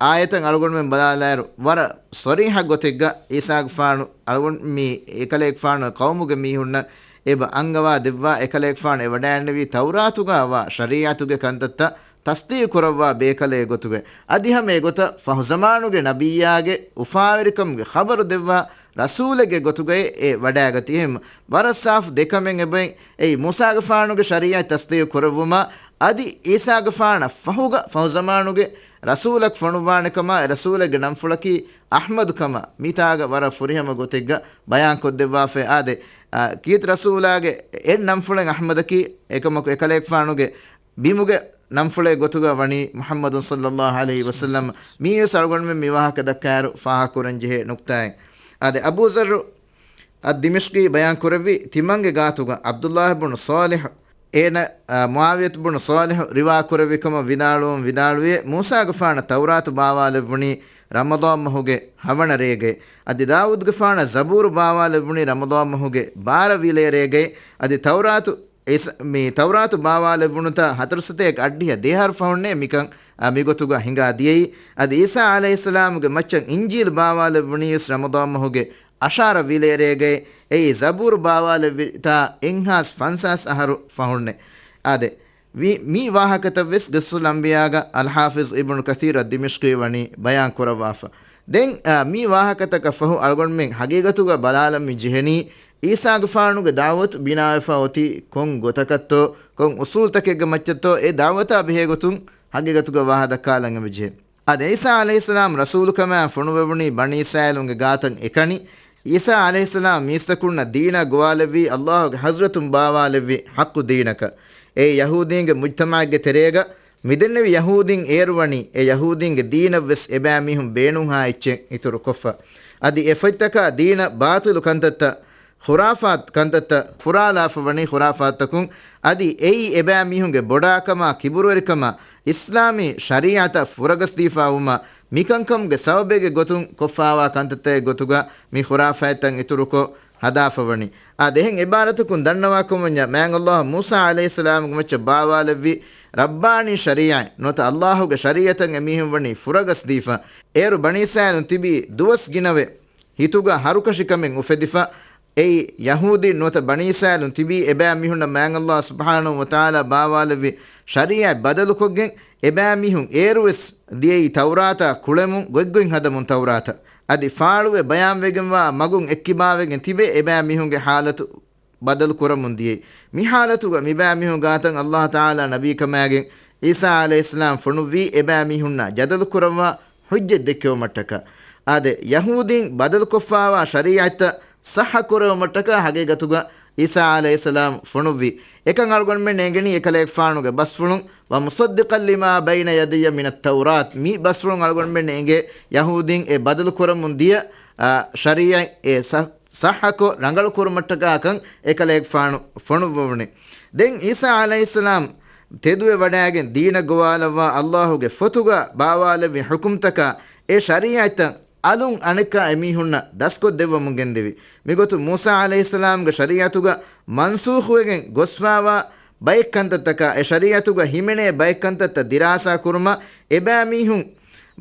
އާޔަތަށް އަޅުގަނޑުމެން ބަލާލާއިރު، ވަރަށް ޞަރީޙަ ގޮތެއްގަ ޢީސާގެފާނު އަޅުގަނޑު މި އެކަލޭގެފާނު ޤައުމުގެ މީހުންނަށް އެބަ އަންގަވާ ދެއްވާ، އެކަލޭގެފާނު އެ ވަޑައިގެންނެވީ ތައުރާތުގަ ވާ ޝަރީޢަތުގެ ކަންތައްތައް ތަޞްދީޤު ކުރައްވާ ބޭކަލެއް ގޮތުގައި. އަދި ހަމަ އެގޮތަށް ފަހުޒަމާނުގެ ނަބިއްޔާގެ އުފާވެރިކަމުގެ ޚަބަރު ދެއްވާ ރަސޫލެއްގެ ގޮތުގައި އެ ވަޑައިގަތީ. އެހެން ވަރަށް ސާފު ދެކަމެއް އެބައި. އެއީ މޫސާގެފާނުގެ ޝަރީޢަތް ތަޞްދީޤު ކުރެއްވުމާ، އަދި ޢީސާގެފާނަށް ފަހުގަ ފަހުޒަމާނުގެ ރަސޫލަކު ފޮނުއްވާނެކަމާ، އެ ރަސޫލެއްގެ ނަންފުޅަކީ އަޙްމަދު ކަމަށް މިތާގަ ވަރަށް ފުރިހަމަ ގޮތެއްގަ ބަޔާންކޮށްދެއްވާފައި. އާދެ، އާ، ކީރިތި ރަސޫލާގެ އެއް ނަންފުޅެއް އަޙްމަދަކީ، އެކަމަކު އެކަލޭގެފާނުގެ ބިމުގެ ނަންފުޅެއް ގޮތުގަ ވަނީ މުޙައްމަދު ޞައްލައްލާހު ޢަލައިހި ވަސައްލަމް. މިއީވެސް އަޅުގަނޑުމެން މި ވާހަކަ ދައްކާއިރު ފާހަގަކުރަންޖެހޭ ނުކްތާއެއް. އާދެ، އަބޫ ޒައްރު އައްދިމިޝްޤީ ބަޔާންކުރެއްވި، ތިމަންގެ ގާތުގަ ޢަބްދުﷲ ބުނު ޞާލިޙު، އޭނަ، އާ، މުޢާވިޔަތު ބުނު ޞާލިޙު ރިވާކުރެއްވި ކަމަށް ވިދާޅުވުން ވިދާޅުވިއޭ، މޫސާގެފާނަށް ތައުރާތު ބާވާލެއްވުނީ ރަމަޟާން މަހުގެ ހަވަނަ ރޭގައި. އަދި ދާވޫދުގެފާނަށް ޒަބޫރު ބާވާލެއްވުނީ ރަމަޟާން މަހުގެ ބާރަ ވިލޭ ރޭގައި. އަދި ތައުރާތު ޢީސާ، މި ތައުރާތު ބާވާލެއްވުނުތާ ހަތަރު ސަތޭކަ އަށްޑިހަ ދެއަހަރު ފަހުންނޭ މިކަން، އާ، މިގޮތުގަ ހިނގާ ދިޔައީ. އަދި ޢީސާ ޢަލައިހިއްސަލާމުގެ މައްޗަށް އިންޖީލު ބާވާލެއްވުނީވެސް ރަމަޟާން މަހުގެ ޢަޝާރަ ވިލޭ ރޭގައި. އެއީ ޒަބޫރު ބާވާލެއްވިތާ އެއްހާސް ފަންސާސް އަހަރު ފަހުންނޭ. އާދެ، ވި-، މި ވާހަކަތައްވެސް ޤިޞަޞުލް އަންބިޔާގަ އަލްޙާފިޡް އިބްނު ކަޘީރު އައްދިމިޝްޤީ ވަނީ ބަޔާން ކުރައްވާފަ. ދެން، އާ، މި ވާހަކަތަކަށް ފަހު އަޅުގަނޑުމެން ހަގީގަތުގަ ބަލާލަން މި ޖެހެނީ، ޢީސާގެފާނުގެ ދަޢުވަތު ބިނާވެފަ އޮތީ ކޮން ގޮތަކަށްތޯ، ކޮން އުޞޫލުތަކެއްގެ މައްޗަށްތޯ، އެ ދަޢުވަތާ ބެހޭ ގޮތުން ހަގީގަތުގަ ވާހަ ދައްކާލަން އެބަޖެހޭ. އަދި ޢީސާ ޢަލައިހިއްސަލާމް ރަސޫލުކަމާ ފޮނުވެވުނީ ބަނީ އިސްރާއީލުންގެ ގާތަށް އެކަނި. ޢީސާ ޢަލައިހިއްސަލާމް މީސްތަކުންނަށް ދީނާ ގޮވާލެއްވީ ﷲ ގެ ޙަޟްރަތުން ބާވާލެއްވި ޙައްޤު ދީނަކަށް. އެއީ ޔަހޫދީންގެ މުޖްތަމަޢެއްގެ ތެރޭގަ މިދެންނެވި ޔަހޫދީން އޭރުވަނީ އެ ޔަހޫދީންގެ ދީނަށްވެސް އެބައިމީހުން ބޭނުންހާ އެއްޗެއް އިތުރުކޮށްފަ. އަދި އެ ފޮތްތަކާ ދީނަށް ބާޠިލު ކަންތައްތައް، ޚުރާފާތު ކަންތައްތައް ފުރާލާފަ ވަނީ ޚުރާފާތުތަކުން. އަދި އެއީ އެބައިމީހުންގެ ބޮޑާކަމާ ކިބުރުވެރިކަމާ އިސްލާމީ ޝަރީޢަތަށް ފުރަގަސްދީފާވުމާ މިކަންކަމުގެ ސަބަބެއްގެ ގޮތުން ކޮށްފާވާ ކަންތައްތައް ގޮތުގަ މި ޚުރާފާތްތައް އިތުރުކޮށް ހަދާފަވަނީ. އާދެ، އެހެން އެބާރަތަކުން ދަންނަވާކަމަށް މާތް ﷲ މޫސާ ޢަލައިހިއްސަލާމުގެ މައްޗަށް ބާވާލެއްވި ރައްބާނީ ޝަރީޢަތް ނުވަތަ ﷲ ގެ ޝަރީޢަތަށް އެމީހުން ވަނީ ފުރަގަސްދީފަ. އޭރު ބަނީ އިސްރާއީލުން ތިބީ ދުވަސް ގިނަވެ ހިތުގަ ހަރުކަށިކަމެއް އުފެދިފަ. އެއީ ޔަހޫދީން ނުވަތަ ބަނީ އިސްރާއީލުން ތިބީ އެބައިމީހުންނަށް މާތް ﷲ ސުބްޙާނަހޫ ވަތަޢާލާ ބާވާލެއްވި ޝަރީޢަތް ބަދަލުކޮށްގެން، އެބައިމީހުން އޭރުވެސް ދިޔައީ ތައުރާތާ ކުޅެމުން، ގޮތްގޮތް ހަދަމުން ތައުރާތަށް. އަދި ފާޅުވެ ބަޔާންވެގެންވާ މަގުން އެއްކިބާވެގެން ތިބެ އެބައިމީހުންގެ ޙާލަތު ބަދަލު ކުރަމުން ދިޔައީ. މި ޙާލަތުގަ މިބައިމީހުން ގާތަށް ﷲ ތަޢާލާ ނަބީކަމާގެން ޢީސާ ޢަލައިހިއްސަލާމް ފޮނުއްވީ އެބައިމީހުންނާ ޖަދަލު ކުރައްވާ ޙުއްޖަތް ދެއްކެވުމަށްޓަކާ. އާދެ، ޔަހޫދީން ބަދަލުކޮށްފާވާ ޝަރީޢަތްތައް ޞައްޙަ ކުރެވުމަށްޓަކާ ހަގީގަތުގަ ޢީސާ ޢަލައިހިއްސަލާމް ފޮނުއްވި. އެކަން އަޅުގަނޑުމެން އެނގެނީ އެކަލޭގެފާނުގެ ބަސްފުޅުން، "ومصدقا لما بين يدي من التوراة." މި ބަސްފުޅުން އަޅުގަނޑުމެން އެނގޭ ޔަހޫދީން އެ ބަދަލު ކުރަމުން ދިޔަ، އާ، ޝަރީޢަތް އެ ސަ-، ޞައްޙަކޮށް ރަނގަޅު ކުރުމަށްޓަކާކަން އެކަލޭގެފާނު ފޮނުއްވުނީ. ދެން ޢީސާ ޢަލައިހިއްސަލާމް ތެދުވެ ވަޑައިގެން ދީނަށް ގޮވާލައްވާ ﷲ ގެ ފޮތުގަ ބާވާލެއްވި ޙުކުމްތަކާ އެ ޝަރީޢަތްތައް އަލުން އަނެއްކާ އެމީހުންނަށް ދަސްކޮށްދެއްވަމުން ގެންދެވި. މިގޮތުން މޫސާ ޢަލައިހިއްސަލާމްގެ ޝަރީޢަތުގަ މަންސޫޚުވެގެން ގޮސްފާވާ ބައެއް ކަންތައްތަކާ، އެ ޝަރީޢަތުގަ ހިމެނޭ ބައެއް ކަންތައްތައް ދިރާސާ ކުރުމަށް، އެބައިމީހުން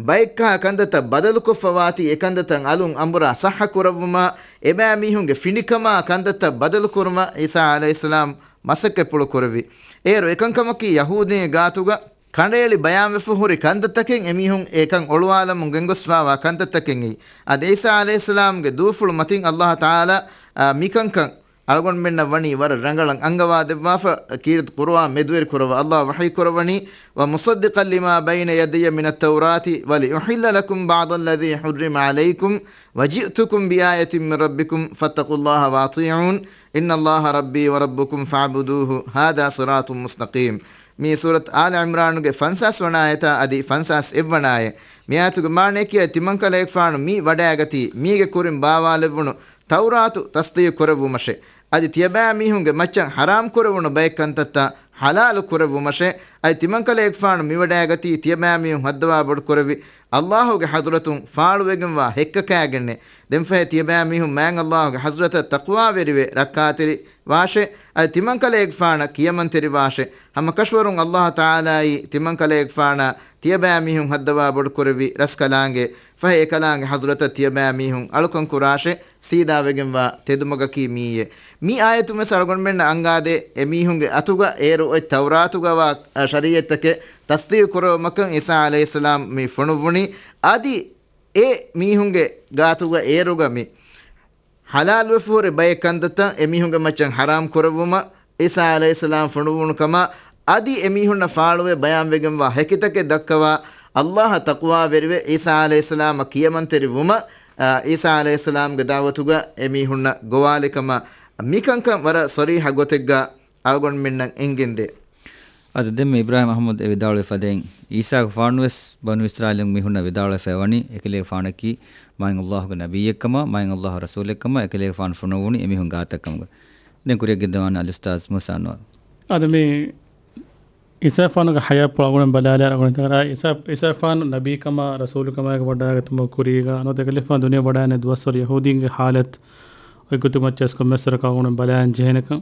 ބައެއްކާ ކަންތައްތައް ބަދަލުކޮށްފަ ވާތީ، އެ ކަންތައްތައް އަލުން އަނބުރާ ޞައްޙަ ކުރައްވުމަށް، އެބައިމީހުންގެ ފިނިކަމާ ކަންތައްތައް ބަދަލު ކުރުމަށް ޢީސާ ޢަލައިހިއްސަލާމް މަސައްކަތްޕުޅު ކުރެއްވި. އޭރު އެކަންކަމަކީ ޔަހޫދީންގެ ގާތުގަ ކަނޑައެޅި ބަޔާންވެފަ ހުރި ކަންތައްތަކެއް، އެމީހުން އެކަން އޮޅުވާލަމުން ގެންގޮސްފާވާ ކަންތައްތަކެއް އެއީ. އަދި ޢީސާ ޢަލައިހިއްސަލާމްގެ ދޫފުޅު މަތިން ﷲ ތަޢާލާ، އާ، މިކަންކަން އަޅުގަނޑުމެންނަށް ވަނީ ވަރަށް ރަނގަޅަށް އަންގަވާ ދެއްވާފަ. ކީރިތި ޤުރުއާން މެދުވެރި ކުރައްވާ. ﷲ ވަޙީ ކުރައްވަނީ، "ومصدقا لما بين يدي من التوراة ولأحل لكم بعض الذي حرم عليكم وجئتكم بآية من ربكم فاتقوا الله وأطيعون إن الله ربي وربكم فاعبدوه هذا صراط مستقيم." މީ ސޫރަތު އާލު ޢިމްރާނުގެ ފަންސާސް ވަނަ އާޔަތާ އަދި ފަންސާސް އެއް ވަނަ އާޔަތް. މި އާޔަތުގެ މާނަޔަކީ ތިމަންކަލޭގެފާނު މި ވަޑައިގަތީ މީގެ ކުރިން ބާވާލެއްވުނު ތައުރާތު ތަޞްދީޤު ކުރެއްވުމަށެ. އަދި ތިޔަބައިމީހުންގެ މައްޗަށް ޙަރާމް ކުރެވުނު ބައެއް ކަންތައްތައް ޙަލާލު ކުރެއްވުމަށެ. އަދި ތިމަންކަލޭގެފާނު މިވަޑައިގަތީ ތިޔަބައިމީހުން ހައްދަވާ ބޮޑުކުރެއްވި ﷲ ގެ ޙަޟްރަތުން ފާޅުވެގެންވާ ހެއްކަކާގެންނެ. ދެންފަހެ ތިޔަބައިމީހުން މާތް ﷲ ގެ ޙަޟްރަތަށް ތަޤްވާވެރިވެ ރައްކާތެރި ވާށެ. އަދި ތިމަންކަލޭގެފާނަށް ކިޔަމަންތެރިވާށެ. ހަމަކަށަވަރުން ﷲ ތަޢާލާއީ ތިމަންކަލޭގެފާނަށް ތިޔަބައިމީހުން ހައްދަވާ ބޮޑުކުރެއްވި ރަސްކަލާނގެ. ފަހެ އެކަލާނގެ ޙަޟްރަތަށް ތިޔަބައިމީހުން އަޅުކަން ކުރާށެ. ސީދާވެގެންވާ ތެދުމަގަކީ މިއީއެ. މި އާޔަތުން ވެސް އަޅުގަނޑުމެންނަށް އަންގާދޭ، އެމީހުންގެ އަތުގަ އޭރު އޮތް ތައުރާތުގަ ވާ، އަ، ޝަރީޢަތްތަކެއް ތަޞްދީޤު ކުރެވުމަކަށް ޢީސާ ޢަލައިހިއްސަލާމް މި ފޮނުއްވުނީ. އަދި އެ މީހުންގެ ގާތުގަ އޭރުގަ މި ޙަލާލުވެފަ ހުރި ބައެއް ކަންތައްތައް އެމީހުންގެ މައްޗަށް ޙަރާމް ކުރެއްވުމަށް ޢީސާ ޢަލައިހިއްސަލާމް ފޮނުއްވުނު ކަމަށް، އަދި އެމީހުންނަށް ފާޅުވެ ބަޔާންވެގެންވާ ހެކިތަކެއް ދައްކަވާ، ﷲ އަށް ތަޤްވާވެރިވެ ޢީސާ ޢަލައިހިއްސަލާމަށް ކިޔަމަންތެރި ވުމަށް، އާ، ޢީސާ ޢަލައިހިއްސަލާމްގެ ދަޢުވަތުގަ އެމީހުންނަށް ގޮވާލި ކަމަށް މިކަންކަން ވަރަށް ޞަރީޙަ ގޮތެއްގަ އަޅުގަނޑުމެންނަށް އެނގެންދޭ. އަދި ދެންމެ އިބްރާހީމް އަޙްމަދު އެ ވިދާޅުވެފަ ދެން، ޢީސާގެފާނުވެސް ބަނޫ އިސްރާއީލުން މީހުންނަށް ވިދާޅުވެފައި ވަނީ، އެކަލޭގެފާނަކީ މާތް ﷲ ގެ ނަބިއްޔެއްކަމަށް، މާތް ﷲ ގެ ރަސޫލެއްކަމަށް، އެކަލޭގެފާނު ފޮނުއްވުނީ އެމީހުން ގާތަށްކަމުގަ. ދެން ކުރިއަށް ގެންދަވާނެ އަލްއުސްތާޛު މޫސާ އަންވާރު. އަދި މި ޢީސާގެފާނުގެ ޙަޔާތްޕުޅު އަޅުގަނޑު ބަލާލާއިރު އަޅުގަނޑު ތަކަރާ ޢީސާ، ޢީސާގެފާނު ނަބީކަމާ ރަސޫލުކަމާއި ވަޑައިގަތުމުގެ ކުރީގަ ނުވަތަ އެކަލޭގެފާނު ދުނިޔެ ވަޑައިގަންނަ ދުވަސްވަރު ޔަހޫދީންގެ ޙާލަތު އޮތް ގޮތުގެ މައްޗަށް ކޮންމެސްވަރަކަށް އަޅުގަނޑު ބަލާން ޖެހޭނެކަން.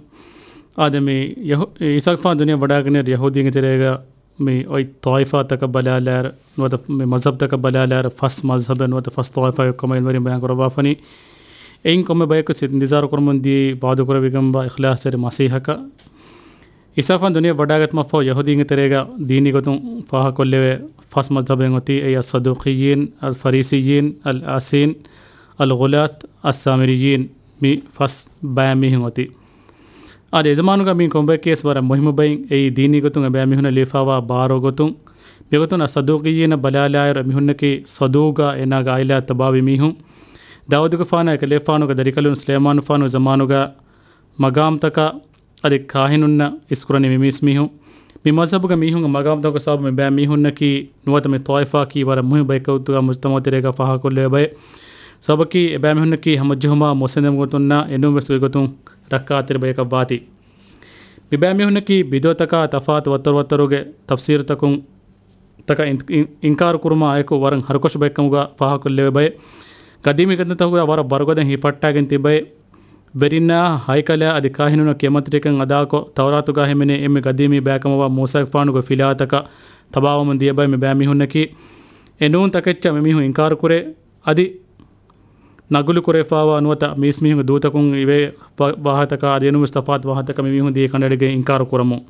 އާދެ މި ޔަހޫ-، ޢީސާގެފާނު ދުނިޔެ ވަޑައިގަންނަ ޔަހޫދީންގެ ތެރޭގަ މި އޮތް ޠާއިފާތަކަށް ބަލާލާއިރު ނުވަތަ މި މަޒްހަބްތަކަށް ބަލާލާއިރު ފަސް މަޒްހަބެއް ނުވަތަ ފަސް ޠާއިފާއެއް ކަމަށް އިލްމުވެރިން ބަޔާން ކުރައްވާފަނީ. އެއިން ކޮންމެ ބަޔަކު ސި-، އިންތިޒާރު ކުރަމުން ދިޔައީ ވަޢުދު ކުރެވިގެންވާ އިޚްލާޞްތެރި މަސީޙަކަށް. ޢީސާގެފާނު ދުނިޔެ ވަޑައިގަތުމަށްފަހު ޔަހޫދީންގެ ތެރޭގަ ދީނީ ގޮތުން ފާހަގަކޮށްލެވޭ ފަސް މަޒްހަބެއް އޮތީ، އެއީ އައްޞަދޫޤިއްޔީން، އަލްފަރީސިއްޔީން، އަލްއާސީން، އަލްޣުލާތް، އައްސާމިރިއްޔީން، މި ފަސް ބައިމީހުން އޮތީ. އަދި އެޒަމާނުގަ މި ކޮންބައެއްކިޔަސް ވަރަށް މުހިއްމު ބައިން، އެއީ ދީނީ ގޮތުން އެބައިމީހުންނަށް ލިބިފައިވާ ބާރު ގޮތުން. މިގޮތުން އައްޞަދޫޤިއްޔީނަށް ބަލާލާއިރު އެމީހުންނަކީ ޞަދޫޤާ އޭނާގެ ޢާއިލާ ތަބާވި މީހުން. ދާއޫދުގެފާނާ އެކަލޭގެފާނުގެ ދަރިކަލުން ސުލައިމާނުގެފާނުގެ ޒަމާނުގަ މަގާމްތަކަށް އަދި ކާހިނުންނަށް އިސްކުރަނީ މި މީސްމީހުން. މި މަޒްހަބުގެ މީހުންގެ މަގާމްތަކުގެ ސަބަބުން މި ބައިމީހުންނަކީ ނުވަތަ މި ޠާއިފާއަކީ ވަރަށް މުހިއްމު ބައެއް ގޮތުގަ މުޖްތަމަޢު ތެރޭގަ ފާހަގަކޮށްލެވޭ ބައެއް. ސަބަބަކީ އެބައިމީހުންނަކީ ހަމަޖެހުމާ މުއްސަނދިން ގޮތުންނާ އެނޫންވެސް ގޮތްގޮތުން ރައްކާތެރި ބަޔަކަށް ވާތީ. މި ބައިމީހުންނަކީ ބިދުޢަތަކާ ތަފާތު ވައްތަރު ވައްތަރުގެ ތަފްސީރުތަކުން ތަކަށް އިން-، އިން-، އިންކާރު ކުރުމާ އެކު ވަރަށް ހަރުކަށި ބައެއްކަމުގަ ފާހަގަކޮށްލެވޭ ބައެއް. ގަދީމީ ކަންތައްތަކުގަ ވަރަށް ބަރުގަދަން ހިފައްޓާގެން ތިބެ ވެރިންނާ ހައިކަލާ އަދި ކާހިނުންނަށް ކިޔަމަންތެރިކަން އަދާކޮށް، ތައުރާތުގަ ހިމެނޭ އެންމެ ގަދީމީ ބައިކަމަށްވާ މޫސާގެފާނުގެ ފިލާތަކަށް ތަބާވަމުން ދިޔަ ބައެއް މި ބައިމީހުންނަކީ. އެނޫން ތަކެއްޗަށް މިމީހުން އިންކާރުކުރޭ. އަދި ނަގުލު ކުރެވިފައިވާ ނުވަތަ މީސްމީހުންގެ ދޫތަކުން އިވޭ ވާ-، ވާހަކަތަކާ އަދި އެނޫންވެސް ތަފާތު ވާހަކަތަކަށް މިމީހުން ދިޔަ ކަނޑައެޅިގެން އިންކާރު ކުރަމުން.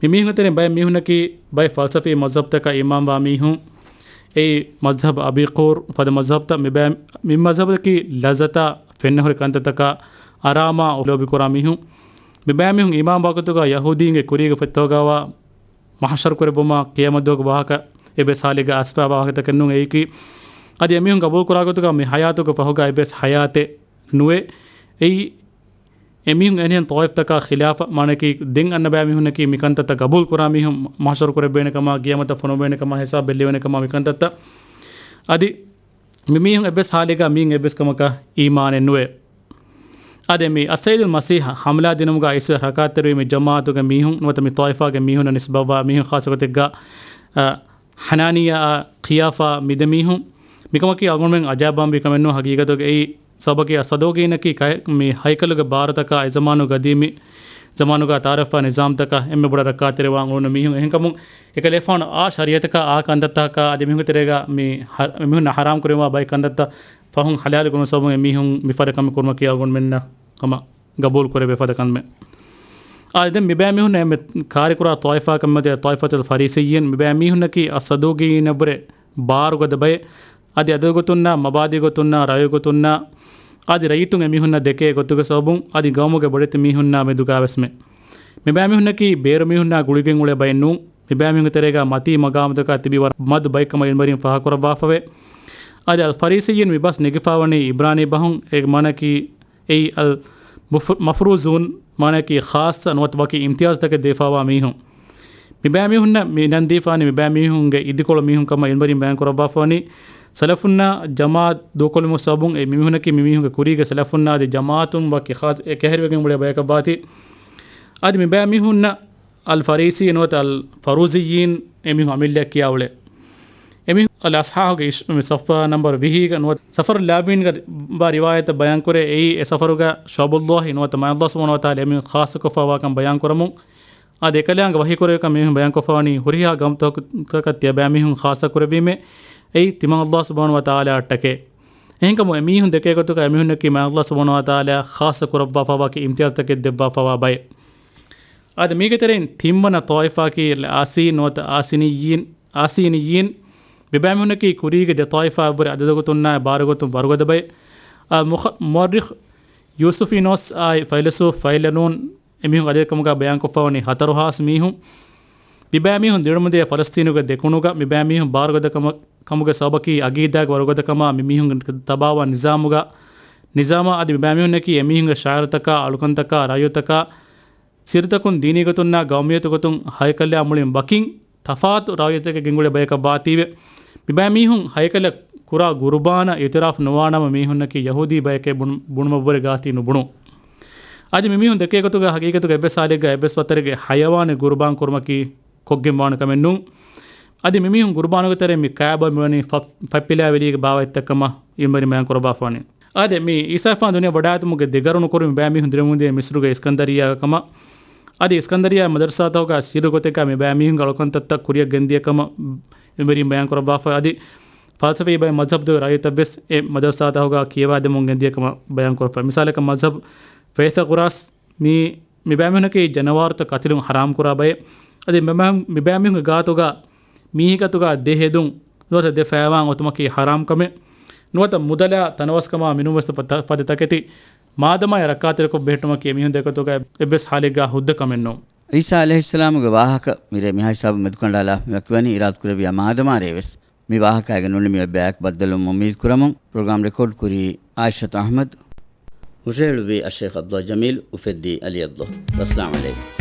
މިމީހުންގެ ތެރެއިން ބައެއް މީހުންނަކީ ބައެއް ފަލްސަފީ މަޒްހަބްތަކަށް އީމާންވާ މީހުން. އެއީ މަޒްހަބް އަބީ ޤޫރް ފަދަ މަޒްހަބްތައް. މި ބައި-، މި މަޒްހަބަކީ ލައްޒަތާ ފެންނަހުރި ކަންތައްތަކާ އަރާމާ ލޯބިކުރާ މީހުން. މި ބައިމީހުން އީމާންވާ ގޮތުގަ ޔަހޫދީންގެ ކުރީގެ ފޮތްތަކުގައިވާ މަޙްޝަރު ކުރެއްވުމާ ޤިޔާމަތްދުވަހުގެ ވާހަކަ އެއްވެސް ހާލެއްގަ އައިސްފައިވާ ވާހަކަތަކެއް ނޫން. އެއީކީ އަދި އެމީހުން ގަބޫލުކުރާ ގޮތުގަ މި ޙަޔާތުގެ ފަހުގަ އެއްވެސް ޙަޔާތެއް ނުވޭ. އެއީ އެމީހުން އެހެނިހެން ޠާއިފްތަކާ ޚިލާފަށް، މާނައަކީ ދެން އަންނަ ބައިމީހުންނަކީ މިކަންތައްތައް ގަބޫލުކުރާ މީހުން، މަޙްޝަރު ކުރެއްވޭނެ ކަމާ، ޤިޔާމަތަށް ފޮނުއްވޭނެ ކަމާ، ހިސާބު ބެއްލެވޭނެ ކަމާ މިކަންތައްތައް. އަދި މިމީހުން އެއްވެސް ޙާލެއްގަ މީން އެއްވެސް ކަމަކަށް އީމާނެއް ނުވޭ. އާދެ، މި އައްސައްޔިދުލް މަސީޙަށް ޙަމްލާ ދިނުމުގަ އިސްވެ ރައްކާތެރިވި މި ޖަމާޢަތުގެ މީހުން ނުވަތަ މި ޠާއިފާގެ މީހުންނަށް ނިސްބަތްވާ މީހުން ޚާއްޞަ ގޮތެއްގަ، އަ، ޙަނާނިއްޔާއާ ޤިޔާފާ މި ދެ މީހުން. މިކަމަކީ އަޅުގަނޑުމެން އަޖައިބާންވީ ކަމެއް ނޫން. ޙަޤީޤަތުގައި ސަބަބަކީ އައްޞަދޫޤީނަކީ ކައި-، މި ހައިކަލުގެ ބާރުތަކާ އެ ޒަމާނު ގަދީމީ ޒަމާނުގަ ތައާރަފްވާ ނިޒާމްތަކަށް އެންމެ ބޮޑަށް ރައްކާތެރިވާން އުޅުނު މީހުން. އެހެންކަމުން އެކަލޭފާނު އާ ޝަރީޢަތަކާ އާ ކަންތައްތަކަކާ އަދި މީހުންގެ ތެރޭގަ މި ހަ-، މީހުންނަށް ޙަރާމް ކުރެވިފައިވާ ބައެއް ކަންތައްތައް ފަހުން ޙަލާލު ކުރުމުގެ ސަބަބުން އެމީހުން މިފަދަ ކަމެއް ކުރުމަކީ އަޅުގަނޑުމެންނަށް ހަމަ ގަބޫލު ކުރެވޭ ފަދަ ކަމެއް. އާދެ، ދެން މިބައިމީހުން އެންމެ ކާރިކުރާ ޠާއިފާ ކަމެއް ޠާއިފަތުލް ފަރީސިއްޔީން. މިބައިމީހުންނަކީ އައްޞަދޫޤީންނަށްވުރެ ބާރުގަދަ ބައެއް. އަދި އަދަދު ގޮތުންނާ، މަބާދީ ގޮތުންނާ، ރައުޔު ގޮތުންނާ، އަދި ރައްޔިތުން އެމީހުންނަށް ދެކޭ ގޮތުގެ ސަބަބުން އަދި ގައުމުގެ ބޮޑެތި މީހުންނާ މެދުގާވެސްމެ. މިބައިމީހުންނަކީ ބޭރުމީހުންނާ ގުޅިގެން އުޅޭ ބައެއް ނޫން. މިބައިމީހުންގެ ތެރޭގަ މަތީ މަގާމުތަކާ ތިބި ވަރަށް މަދު ބައެއްކަމަށް އިލްމުވެރިން ފާހަގަކުރައްވާފަވޭ. އަދި އަލް ފަރީސިއްޔީން މި ބަސް ނެގިފާވަނީ އިބްރާނީ ބަހުން، އޭގެ މާނައަކީ އެއީ އަލް މަފް-، މަފްރޫޒޫން، މާނައަކީ ޚާއްޞަ ނުވަތަ ވަކި އިމްތިޔާޒްތަކެއް ދެވިފާވާ މީހުން. މިބައިމީހުންނަށް މި ނަން ދީފާނީ މިބައިމީހުންގެ އިދިކޮޅު މީހުން ކަމަށް އިލްމުވެރިން ބަޔާން ކުރައްވާފަވަނީ، ސަލަފުންނާ ޖަމާޢަތް ދޫކޮށްލުމުގެ ސަބަބުން އެ މިމީހުންނަކީ މިމީހުންގެ ކުރީގެ ސަލަފުންނާ އަދި ޖަމާޢަތުން ވަކި ޚާއްޞަ އެކަހެރިވެގެން އުޅޭ ބަޔަކަށްވާތީ. އަދި މިބައިމީހުންނަށް އަލް ފަރީސީ ނުވަތަ އަލް ފަރޫޒިއްޔީން އެމީހުން އަމިއްލައަށް ކިޔާ އުޅޭ. އެމީހުން އަލް އަޞްޙާޙުގެ އިޝް-، މި ޞަފްޙާ ނަންބަރު ވިހީގަ ނުވަތަ ސަފަރު ލާބީންގަ ވާ ރިވާޔަތަށް ބަޔާންކުރޭ، އެއީ އެ ސަފަރުގަ ޝުޢަބުﷲ ނުވަތަ މާތް ﷲ ސުބްޙާނަހޫ ވަތަޢާލާ އެމީހުން ޚާއްޞަކޮށްފާވާކަން ބަޔާންކުރަމުން. އަދި އެކަލާނގެ ވަޙީކުރެވިކަން މީހުން ބަޔާންކޮށްފާވަނީ ހުރިހާ ގައުމުތަކަކަށް ތިޔަބައިމީހުން ޚާއްޞަކުރެއްވީމޭ، އެއީ ތިމާ ﷲ ސުބްޙާނަހޫ ވަތަޢާލާއަށްޓަކައި. އެހެންކަމުން އެމީހުން ދެކޭ ގޮތުގަ އެމީހުންނަކީ މާތް ﷲ ސުބްޙާނަހޫ ވަތަޢާލާ ޚާއްޞަ ކުރައްވާފާވާ އިމްތިޔާޒްތަކެއް ދެއްވާފާވާ ބައެއް. އަދި މީގެ ތެރެއިން ތިންވަނަ ޠާއިފާއަކީ އަލް އާސީ ނުވަތަ އާސީނިއްޔީން، އާސީނިއްޔީން. މިބައިމީހުންނަކީ ކުރީގެ ދެ ޠާއިފާއަށްވުރެ އަދަދުގޮތުންނާއި ބާރުގޮތުން ވަރުގަދަ ބައެއް. އަލް މުޚަ-، މުއައްރިޚް ޔޫސުފީ ނޯސް އާއި ފައިލަސޫފް ފައިލަނޫން އެމީހުން އަދަދެއްކަމުގަ ބަޔާންކޮށްފަވަނީ ހަތަރު ހާސް މީހުން. މިބައިމީހުން ދިރިއުޅުމުންދިޔަ ފަލަސްތީނުގެ ދެކުނުގަ މިބައިމީހުން ބާރުގަދަކަމަ-، ކަމުގެ ސަބަބަކީ އަގީދާގެ ވަރުގަދަކަމާ މިމީހުންގެ ތަބާވާ ނިޒާމުގަ، ނިޒާމާ އަދި މިބައިމީހުންނަކީ އެމީހުންގެ ޝާއިރުތަކާ، އަޅުކަންތަކާ، ރައްޔިތަކާ، ސިއްރުތަކުން ދީނީ ގޮތުންނާ ގައުމިއްޔަތު ގޮތުން ހައިކަލާ މުޅިން ވަކިން ތަފާތު ރައްޔިތެއްގެ ގެންގުޅޭ ބަޔަކަށް ވާތީވެ. މިބައިމީހުން ހައިކަލަށް ކުރާ ގުރުބާނަށް އިޢުތިރާފް ނުވާނަމަ މީހުންނަކީ ޔަހޫދީ ބަޔެކޭ ބުނު-، ބުނުމަށްވުރެ ގާތީ ނުބުނު. އަދި މިމީހުން ދެކޭ ގޮތުގަ ހަގީގަތުގަ އެއްވެސް ހާލެއްގަ އެއްވެސް ވައްތަރެއްގެ ޙަޔަވާނެއް ގުރުބާން ކުރުމަކީ ކޮށްގެން ވާނެ ކަމެއް ނޫން. އަދި މިމީހުން ގުރުބާނުގެ ތެރެއިން މި ކައިބާ މިވަނީ ފަ-، ފަތްޕިލާވެލީގެ ބާވަތްތައް ކަމަށް އިލްމުވެރިން ބަޔާން ކުރައްވާފަވަނީ. އާދެ، މި ޢީސާފާނު ދުނިޔެ ވަޑައިގަތުމުގެ ދެގަރުނު ކުރިން މިބައިމީހުން ދިރިއުޅުމުންދިޔަ މިޞްރުގެ އިސްކަންދަރިއްޔާގަ ކަމަށް، އަދި އިސްކަންދަރިއްޔާ މަދަރުސާތަކުގަ ސިއްރު ގޮތެއްގަ މިބައިމީހުންގެ އަޅުކަންތައްތައް ކުރިއަށް ގެންދިޔަ ކަމަށް އިލްމުވެރިން ބަޔާން ކުރައްވާފަ. އަދި ފަލްސަފީ ބައެއް މަޒްހަބު ދެ ރައްޔިތަށްވެސް އެ މަދަރުސާތަކުގަ ކިޔަވާދެމުން ގެންދިޔަ ކަމަށް ބަޔާން ކުރައްވާ. މިސާލަކަށް މަޒްހަބު ފައިތަގޮރާސް މި، މިބައިމީހުންނަކީ ޖަނަވާރުތައް ކަތިލުން ޙަރާމް ކުރާ ބައެއް. އަދި މިބައި-، މިބައިމީހުންގެ ގާތުގަ މީހެއްގެ އަތުގަ ދެ ހެދުން ނުވަތަ ދެ ފައިވާން އޮތުމަކީ ޙަރާމް ކަމެއް. ނުވަތަ މުދަލާ ތަނަވަސްކަމާ މިނޫންވެސް ފަ-، ފަދަ ތަކެތި މާދަމާއަށް ރައްކާތެރިކޮށް ބެހެއްޓުމަކީ އެމީހުން ދެކޮތުގަ އެއްވެސް ޙާލެއްގަ ހުއްދަ ކަމެއް ނޫން. ޢީސާ ޢަލައިހިއްސަލާމުގެ ވާހަކަ މިރޭ މިހާ ހިސާބުން މެދުކަނޑާލާފަ ވަކިވަނީ އިރާދަކުރެއްވިޔާ މާދަމާރޭވެސް. މި ވާހަކައިގެ ނުނިމި އެއްބަޔާއެކު ބައްދަލުވުމަށް އުއްމީދު ކުރަމުން، ޕްރޮގްރާމް ރެކޯޑް ކުރީ އާއިޝަތު އަޙްމަދު. ހުށަހެޅުއްވީ އައްޝައިޚް ޢަބްދުﷲ ޖަމީލް އުފެއްދީ ޢަލީ ޢަބްދުﷲ. ވައްސަލާމް ޢަލައިކުމް.